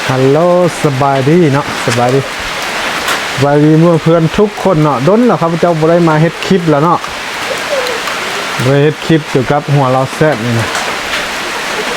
ຮັລໂຫຼ ສະບາຍດີເນາະ ສະບາຍດີ ສະບາຍດີເພື່ອນໆທຸກຄົນເນາະ. ດົນແລ້ວຂ້າພະເຈົ້າບໍ່ໄດ້ມາເຮັດຄລິບແລ້ວເນາະ ບໍ່ໄດ້ເຮັດຄລິບກ່ຽວກັບຫົວລາວແຊບນີ້ນະ.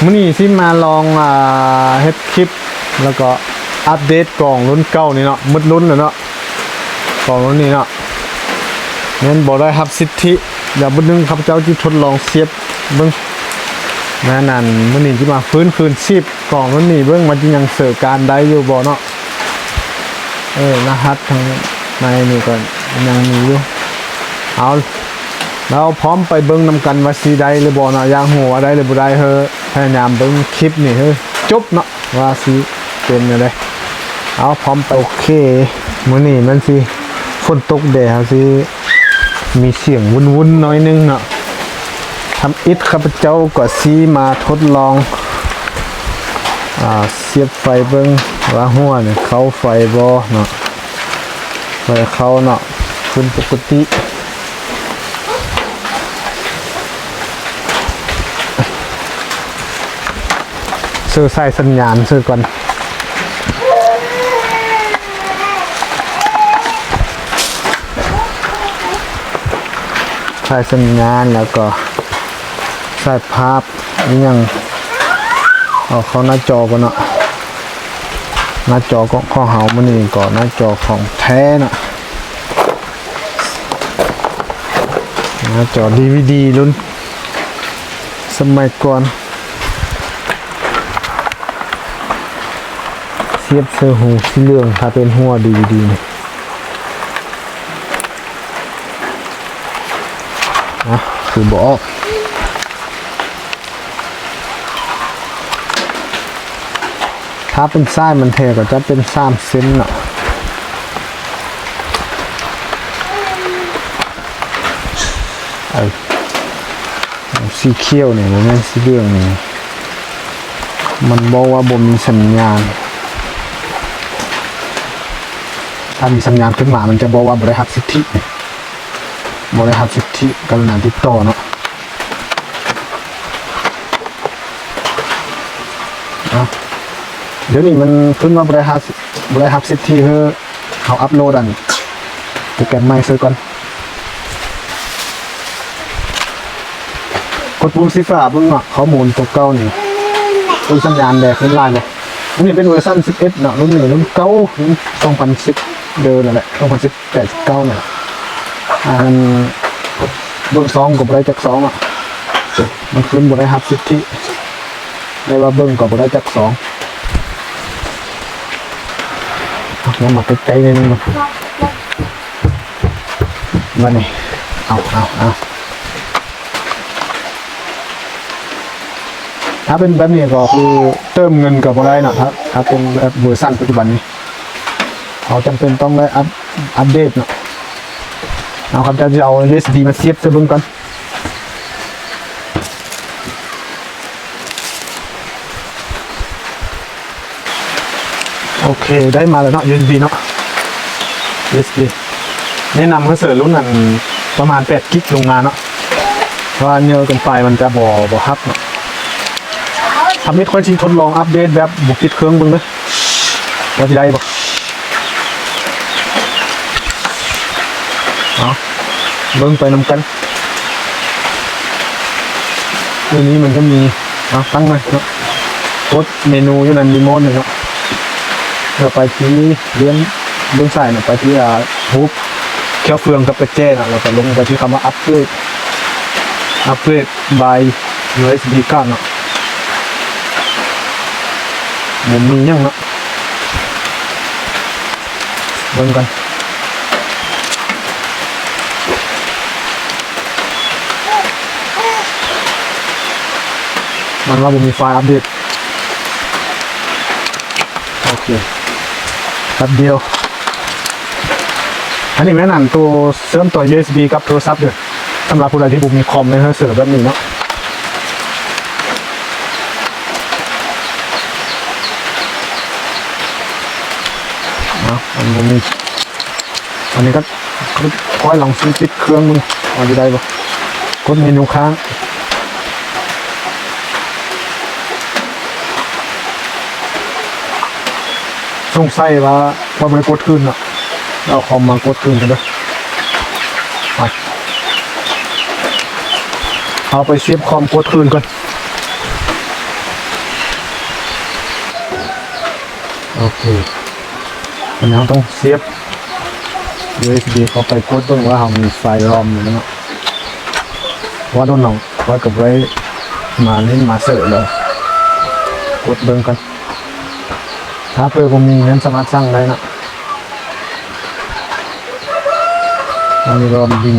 ມື້ນີ້ຊິມາລອງ ອ່າ ເຮັດຄລິບ ແລ້ວກໍອັບເດດກອງລຸ້ນເກົ່ານີ້ເນາະ ໝົດລຸ້ນແລ້ວເນາະ. ຂອງລຸ້ນນີ້ເນາະ ແມ່ນບໍ່ໄດ້ຮັບສິດທິ. ດຽວບຶດໜຶ່ງຂ້າພະເຈົ້າຊິທົດລອງສຽບເບິ່ງ ແມ່ນອັນ ມື້ນີ້ຊິມາຟື້ນຄືນຊີບຂອງລຸ້ນນີ້ເບິ່ງ ວ່າຊິຍັງເສີການໄດ້ຢູ່ບໍ່ເນາະ. ເອີ ລະຫັດທາງໃນນີ້ກໍຍັງມີຢູ່. ເອົາ ລາວພ້ອມໄປເບິ່ງນຳກັນວ່າຊິໄດ້ຫຼືບໍ່ເນາະ. ຢາກຮູ້ວ່າໄດ້ຫຼືບໍ່ໄດ້ ເຮີ ພະຍາຍາມເບິ່ງຄລິບນີ້ໃຫ້ຈົບເນາະ ວ່າຊິເປັນແນວໃດ. ເອົາ ພ້ອມໄປ. ໂອເຄ ມື້ນີ້ມັນຊິຝົນຕົກແດ່ ເຮົາຊິມີສຽງວຸ້ນໆໜ້ອຍໜຶ່ງເນາະ. ທຳອິດຂ້າພະເຈົ້າກໍຊິມາທົດລອງ ອ່າ ສຽບໄຟເບິ່ງວ່າຫົວນີ້ເຂົ້າໄຟບໍ່ເນາະ. ໄຟເຂົ້າເນາະ ຂຶ້ນປົກກະຕິ. ເສີສາຍສັນຍານເສີກ່ອນ ສາຍສັນຍານ ແລ້ວກໍສາຍພາບອີ່ຫຍັງ ເອົາເຂົ້າໜ້າຈໍກ່ອນເນາະ. ໜ້າຈໍຂອງເຮົາມື້ນີ້ກໍໜ້າຈໍຂອງແທ້ເນາະ ໜ້າຈໍດີວີດີລຸ້ນສະໄໝກ່ອນ. ສຽບໃສ່ຮູສີເຫຼືອງ ຖ້າເປັນຫົວດີວີດີນີ້ ອ່ະ ຄືບໍ່ອອກ. ຖ້າເປັນສາຍມັນແທ້ກໍຈະເປັນສາມເສັ້ນເນາະ. ເອີ ສີຂຽວນີ້ ບໍ່ແມ່ນສີເຫຼືອງນີ້ ມັນບອກວ່າບໍ່ມີສັນຍານ. ຖ້າມີສັນຍານຂຶ້ນມາ ມັນຈະບອກວ່າບໍ່ໄດ້ຮັບສິດທິ ບໍ່ໄດ້ຮັບສິດທິກະລຸນາຕິດຕໍ່ເນາະ. ເອົາ ດຽວນີ້ມັນຂຶ້ນວ່າບໍ່ໄດ້ຮັບ ບໍ່ໄດ້ຮັບສິດທິ ເຮົາອັບໂຫຼດອັນໂປຣແກຣມໃໝ່ໃສ່ກ່ອນ. ກົດປຸ່ມສີຟ້າເບິ່ງເນາະ ຂໍ້ມູນຕົວເກົ່ານີ້ ເບິ່ງສັນຍານແດ່ຂຶ້ນຫຼາຍເລີຍ. ອັນນີ້ເປັນເວີຊັນສິບເອັດເນາະ ລຸ້ນນີ້ລຸ້ນເກົ່າ ສອງພັນສິບເດີນັ້ນແຫຼະ ສອງພັນສິບ ແປດສິບເກົ້ານີ້ແຫຼະ. ອັນເບິ່ງຊອງກໍບໍ່ໄດ້ຈັກຊອງອະ ມັນຂຶ້ນບໍ່ໄດ້ຮັບສິດທິ ໄດ້ວ່າເບິ່ງກໍບໍ່ໄດ້ຈັກຊອງ. ເອົາມາໃກ້ໆໜ້ອຍໜຶ່ງ ບາດນີ້ ເອົາ ເອົາ ເອົາ. ຖ້າເປັນແບບນີ້ກໍຄືເຕີມເງິນກໍບໍ່ໄດ້ເນາະ ຖ້າ ຖ້າເປັນແບບເວີຊັນປັດຈຸບັນນີ້ ເຮົາຈຳເປັນຕ້ອງໄດ້ອັບ ອັບເດດເນາະ. ເອົາ ຂ້າພະເຈົ້າຊິເອົາຢູເອັສບີມາສຽບໃສ່ເບິ່ງກ່ອນ. ໂອເຄ ໄດ້ມາແລ້ວເນາະ ຢູເອັສບີເນາະ ຢູເອັສບີ ແນະນຳໃຫ້ເສີລຸ້ນອັນປະມານແປດກິກລົງມາເນາະ ເພາະວ່າເຍີະເກີນໄປມັນຈະບໍ່ ບໍ່ຮັບເນາະ. ທຳອິດຂ້ອຍຊິທົດລອງອັບເດດແບບບໍ່ປິດເຄື່ອງເບິ່ງເດີ ວ່າຊິໄດ້ບໍ່. ເອົາ ເບິ່ງໄປນຳກັນ. ໂຕນີ້ມັນຈະມີ ເອົາ ຕັ້ງໄວ້ເນາະ ກົດເມນູຢູ່ນັ້ນ ຣີໂມດເນາະ ແລ້ວໄປທີ່ເລື່ອນເບື້ອງຊ້າຍເນາະ ໄປທີ່ ອ່າ ຮູບເຄື່ອງກັບກະແຈເນາະ ແລ້ວກໍລົງໄປທີ່ຄຳວ່າ upgrade upgrade by ຢູເອັສບີກາດເນາະ. ບໍ່ມີຫຍັງເນາະ ເບິ່ງກັນ ມັນວ່າບໍ່ມີໄຟລ໌ອັບເດດ. ໂອເຄ ແປັບດຽວ. ອັນນີ້ແມ່ນອັນໂຕເຊື່ອມຕໍ່ ຢູເອັສບີ ກັບໂທລະສັບເດີ ສຳລັບຜູ້ໃດທີ່ບໍ່ມີຄອມໃນເຮືອນເສີແບບນີ້ເນາະ. ເອົາ ມັນບໍ່ມີ ອັນນີ້ກໍຄ່ອຍລອງຊື້ປິດເຄື່ອງເບິ່ງວ່າຊິໄດ້ບໍ່. ກົດເມນູຄ້າງ. ສົງໄສວ່າຂ້ອຍບໍ່ໄດ້ກົດຄືນເນາະ ເອົາຄອມມາກົດຄືນກັນເດີ. ໄປ ເອົາໄປສຽບຄອມກົດຄືນກ່ອນ. ໂອເຄ ອັນນີ້ເຮົາຕ້ອງສຽບຢູເອັສບີເຂົ້າໄປ ກົດເບິ່ງວ່າເຮົາມີໄຟລ໌ຣອມຢູ່ເນາະ. ວ່າໂດນເຮົາ ວ່າກໍບໍ່ໄດ້ມາຫຼິ້ນມາເສີດແລ້ວ ກົດເບິ່ງກ່ອນ. ຖ້າເພິ່ນບໍ່ມີເງິນສາມາດສັ່ງໄດ້ເນາະ. ອັນນີ້ກໍບິນ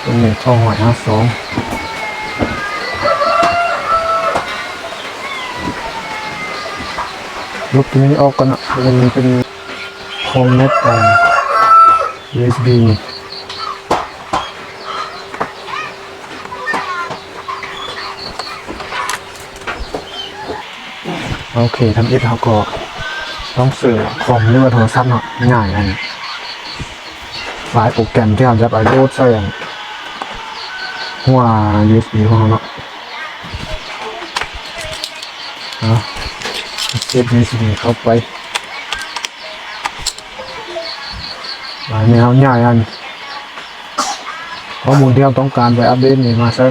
ຕົວນີ້ສອງຮ້ອຍຫ້າສອງ ລົບຕົວນີ້ອອກກ່ອນເນາະ. ຕົວນີ້ມັນເປັນຄອນເນັກ ອ່າ ຢູເອັສບີ ໂອເຄ ທຳອິດເຮົາກໍຕ້ອງເສີບຄອມ ຫຼືວ່າໂທລະສັບເນາະ ຍ້າຍອັນ ໄຟລ໌ໂປຣແກຣມທີ່ເຮົາຈະໄປໂຫຼດໃສ່ອັນຫົວຢູເອັສບີຂອງເຮົາເນາະ. ເອົາ ສຽບຢູເອັສບີເຂົ້າໄປ. ອັນນີ້ເຮົາຍ້າຍອັນ ຂໍ້ມູນທີ່ເຮົາຕ້ອງການໄປອັບເດດນີ້ມາໃສ່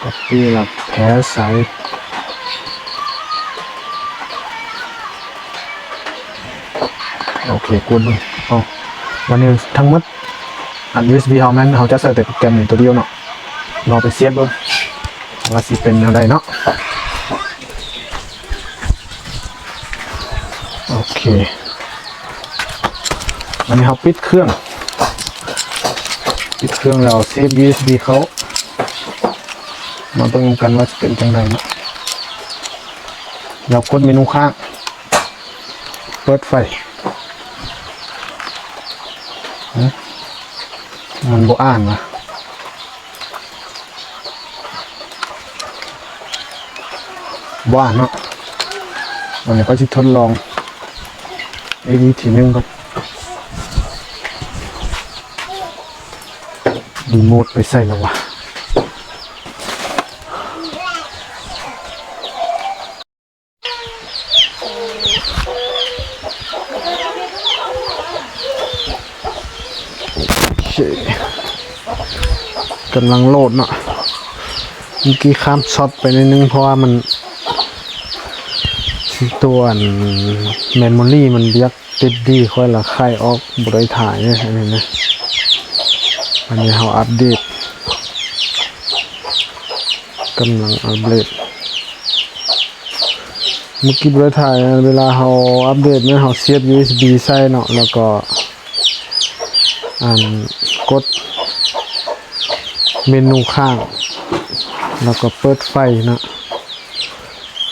ກັອບປີ້ ແລ້ວແພສໃສ່. ໂອເຄ ກົດເບິ່ງ. ເອົາ ບັດນີ້ທັງໝົດ ອັນຢູເອັສບີເຮົາແມ່ນເຮົາຈະໃສ່ແຕ່ໂປຣແກຣມນີ້ຕົວດຽວເນາະ. ລອງໄປສຽບເບິ່ງວ່າຊິເປັນແນວໃດເນາະ. ໂອເຄ ອັນນີ້ເຮົາປິດເຄື່ອງ ປິດເຄື່ອງແລ້ວສຽບຢູເອັສບີເຂົ້າ ມາເບິ່ງນຳກັນວ່າຈະເປັນຈັ່ງໃດເນາະ. ແລ້ວກົດເມນູຄ້າງ ເປີດໄຟ. ຫຶ ມັນບໍ່ອ່ານຫວາ? ບໍ່ອ່ານເນາະ. ອັນນີ້ຂ້ອຍຊິທົດລອງອີກວິທີໜຶ່ງກ່ອນ. ຣີໂມດໄປໃສແລ້ວຫວາ? ໂອເຄ ກຳລັງໂຫຼດເນາະ. ເມື່ອກີ້ຂ້າມຊັອດໄປໜ້ອຍໜຶ່ງ ເພາະວ່າມັນ ຕົວອັນ ເມໂມຣີມັນບໍ່ຢາກຕິດດີ ຂ້ອຍລະໄຂອອກ ບໍ່ໄດ້ຖ່າຍເດ້ ອັນນີ້ນະ. ອັນນີ້ເຮົາອັບເດດ ກຳລັງອັບເດດ. ເມື່ອກີ້ບໍ່ໄດ້ຖ່າຍ ເວລາເຮົາອັບເດດແມ່ນເຮົາສຽບຢູເອັສບີໃສ່ເນາະ ແລ້ວກໍ ອັນ ກົດເມນູຄ້າງ ແລ້ວກໍເປີດໄຟເນາະ.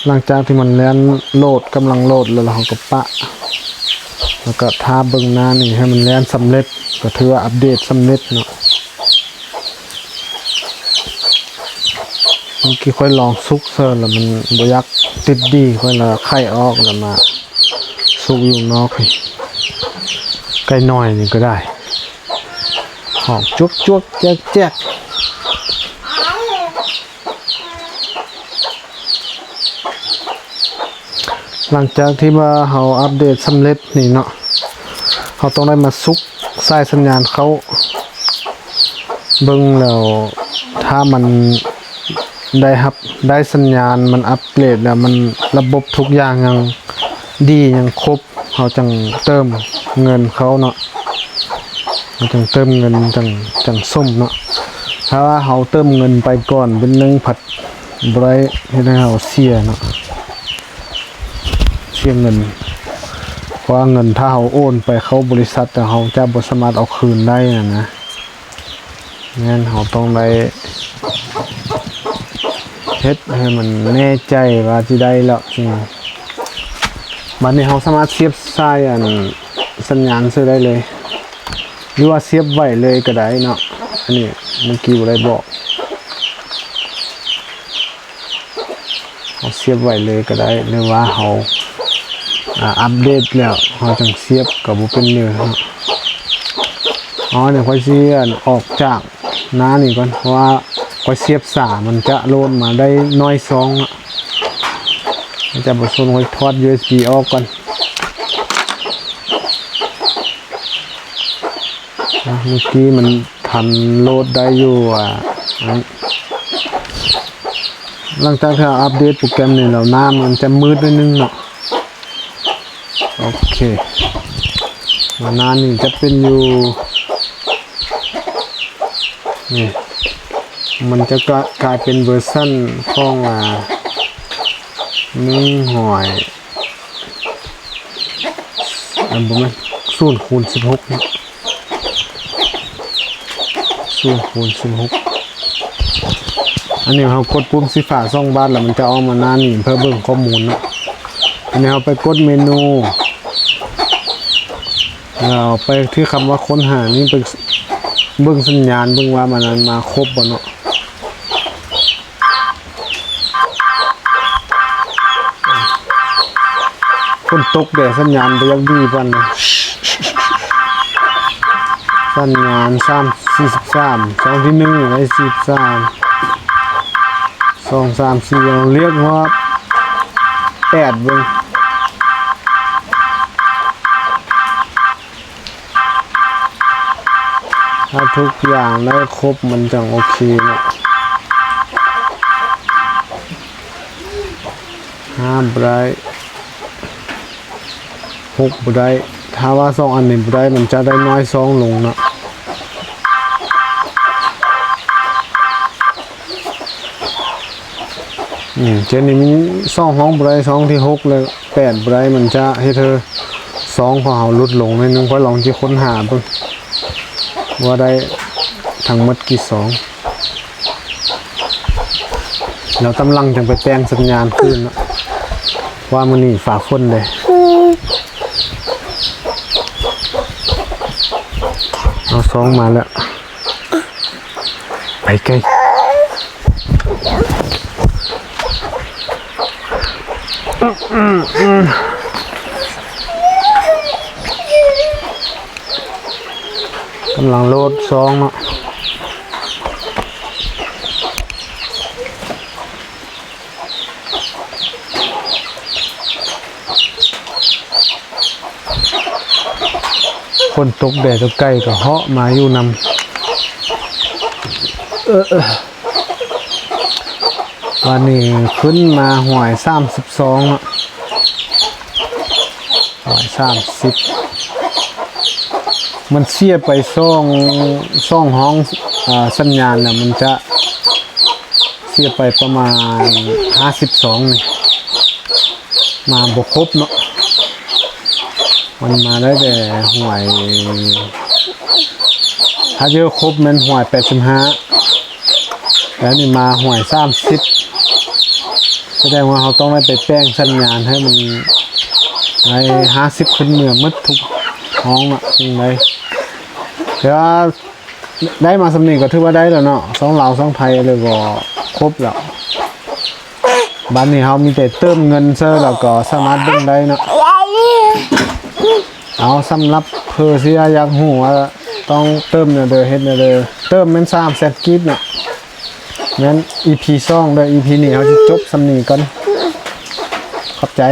ຫຼັງຈາກທີ່ມັນແລ່ນໂຫຼດ ກຳລັງໂຫຼດແລ້ວ ເຮົາກໍປະ ແລ້ວກໍຖ້າເບິ່ງໜ້ານີ້ໃຫ້ມັນແລ່ນສຳເລັດ ກໍຖືວ່າອັບເດດສຳເລັດເນາະ. ເມື່ອກີ້ຂ້ອຍລອງສຸກເຊີນແລ້ວ ມັນບໍ່ຢາກຕິດດີ ຂ້ອຍລະໄຂອອກ ແລ້ວມາສຸກຢູ່ນອກນີ້. ໄກ່ນ້ອຍນີ້ກໍໄດ້ ຮ້ອງຈວກໆແຈກໆ. ຫຼັງຈາກທີ່ວ່າເຮົາອັບເດດສຳເລັດນີ້ເນາະ ເຮົາຕ້ອງໄດ້ມາສຸກສາຍສັນຍານເຂົ້າ ເບິ່ງແລ້ວ ຖ້າມັນໄດ້ຮັບ ໄດ້ສັນຍານ ມັນອັບເກຣດແລ້ວ ມັນ ລະບົບທຸກຢ່າງຍັງດີ ຍັງຄົບ ເຮົາຈັ່ງເຕີມເງິນເຂົ້າເນາະ. ເຮົາຈັ່ງເຕີມເງິນ ຈັ່ງ ຈັ່ງສົມເນາະ. ຖ້າວ່າເຮົາເຕີມເງິນໄປກ່ອນເປັນໜຶ່ງ ພັດບໍ່ໄດ້ເຮັດໃຫ້ເຮົາເສຍເນາະ ເສຍເງິນ. ເພາະວ່າເງິນຖ້າເຮົາໂອນໄປເຂົ້າບໍລິສັດ ແລ້ວເຮົາຈະບໍ່ສາມາດເອົາຄືນໄດ້ຫັ້ນນະ. ແມ່ນ ເຮົາຕ້ອງໄດ້ເຮັດໃຫ້ມັນແນ່ໃຈວ່າຊິໄດ້ແລ້ວ. ອືມ ບັດນີ້ເຮົາສາມາດສຽບສາຍອັນສັນຍານໃສ່ໄດ້ເລີຍ ຫຼືວ່າສຽບໄວ້ເລີຍກໍໄດ້ເນາະ. ອັນນີ້ເມື່ອກີ້ບໍ່ໄດ້ບອກ ເຮົາສຽບໄວ້ເລີຍກໍໄດ້ ຫຼືວ່າເຮົາ ອາ ອັບເດດແລ້ວເຮົາຈັ່ງສຽບກໍບໍ່ເປັນຫຍັງເນາະ. ເອົາ ດຽວຂ້ອຍຊິ ອັນ ອອກຈາກໜ້ານີ້ກ່ອນ ເພາະວ່າຂ້ອຍສຽບສາ ມັນຈະໂຫຼດມາໄດ້ໜ້ອຍຊ່ອງເນາະ. ຈະບໍ່ຊົນ ຂ້ອຍຖອດ ຢູເອັສບີ ອອກກ່ອນ. ອ່ະ ເມື່ອກີ້ມັນທັນໂຫຼດໄດ້ຢູ່ ອ່າ ອັນ ຫຼັງຈາກທີ່ເຮົາອັບເດດໂປຣແກຣມນີ້ແລ້ວ ໜ້າມັນຈະມືດໜ້ອຍໜຶ່ງເນາະ. ໂອເຄ ມາໜ້ານີ້ຈະເປັນຢູ່ ນີ້ ມັນຈະກະ ກາຍເປັນເວີຊັນຂອງ ອ່າ ໜຶ່ງຮ້ອຍ ອັນ ບໍ່ແມ່ນ ສູນຄູນສິບຫົກເນາະ ສູນຄູນສິບຫົກ. ອັນນີ້ເຮົາກົດປຸ່ມສີຟ້າສອງບາດ ແລ້ວມັນຈະອອກມາໜ້ານີ້ເພື່ອເບິ່ງຂໍ້ມູນເນາະ. ອັນນີ້ເຮົາໄປກົດເມນູ ແລ້ວໄປທີ່ຄຳວ່າຄົ້ນຫານີ້ ໄປເບິ່ງສັນຍານ ເບິ່ງວ່າມັນ ອັນ ມາຄົບບໍ່ເນາະ. ຝົນຕົກແດ່ ສັນຍານບໍ່ຢາກດີປານໃດ. ສັນຍານສາມ ສີ່ສິບສາມ ຊ່ອງທີໜຶ່ງໄດ້ສີ່ສິບສາມ ສອງ ສາມ ສີ່ ລຽກຮອດແປດເບິ່ງ. ຖ້າທຸກຢ່າງໄດ້ຄົບມັນຈັ່ງໂອເຄເນາະ. ຫ້າບໍ່ໄດ້ ຫົກບໍ່ໄດ້ ຖ້າວ່າສອງອັນນີ້ບໍ່ໄດ້ ມັນຈະໄດ້ນ້ອຍຊ່ອງລົງເນາະ. ອືມ ເຊັ່ນນີ້ມີສອງຫ້ອງບໍ່ໄດ້ ຊ່ອງທີຫົກ ແລະ ແປດບໍ່ໄດ້ ມັນຈະເຮັດໃຫ້ຊ່ອງຂອງເຮົາຫຼຸດລົງໜ້ອຍໜຶ່ງ. ຂ້ອຍລອງຊິຄົ້ນຫາເບິ່ງວ່າໄດ້ທັງໝົດກີ່ຊ່ອງ ແລ້ວຕອນຫຼັງຈັ່ງໄປແປງສັນຍານຄືນເນາະ ວ່າມື້ນີ້ຟ້າຝົນເດ້. ເອົາ ຊ່ອງມາແລ້ວ. ໄປໄກ ກຳລັງໂຫຼດຊ່ອງເນາະ. ຝົນຕົກແດ່ ຕົວໄກ່ກໍເຫາະມາຢູ່ນຳ. ເອີ ເອີ ບາດນີ້ຂຶ້ນມາຫ້ອຍສາມສິບສອງເນາະ ຫ້ອຍສາມສິບ ມັນເສຍໄປສອງ ສອງຫ້ອງ ເອີ ສັນຍານນະ ມັນຈະ ເສຍໄປປະມານຫ້າສິບສອງນີ້ ມາບໍ່ຄົບເນາະ ມັນມາໄດ້ແຕ່ຫ້ອຍ ຖ້າຈະຄົບແມ່ນຫ້ອຍແປດສິບຫ້າ ແລ້ວນີ້ມາຫ້ອຍສາມສິບ ສະແດງວ່າເຮົາຕ້ອງໄດ້ໄປແປງສັນຍານໃຫ້ມັນໄດ້ຫ້າສິບຂຶ້ນເມືອໝົດທຸກຫ້ອງເນາະ ຈຶ່ງໄດ້ ແຕ່ວ່າ ໄດ້ມາສ່ຳນີ້ກໍຖືວ່າໄດ້ແລ້ວເນາະ ຊ່ອງລາວຊ່ອງໄທເລີຍກໍຄົບແລ້ວ. ບາດນີ້ເຮົາມີແຕ່ເຕີມເງິນເຊີ ແລ້ວກໍສາມາດເບິ່ງໄດ້ເນາະ. ເອົາ ສຳລັບເພີເຊຍຢາກຮູ້ວ່າຕ້ອງເຕີມແນວໃດ ເຮັດແນວໃດ ເຕີມແມ່ນສາມແສນກີບເນາະ. ແມ່ນອີພີສອງເດີ ອີພີນີ້ເຮົາຊິຈົບສ່ຳນີ້ກ່ອນ ຂອບໃຈ.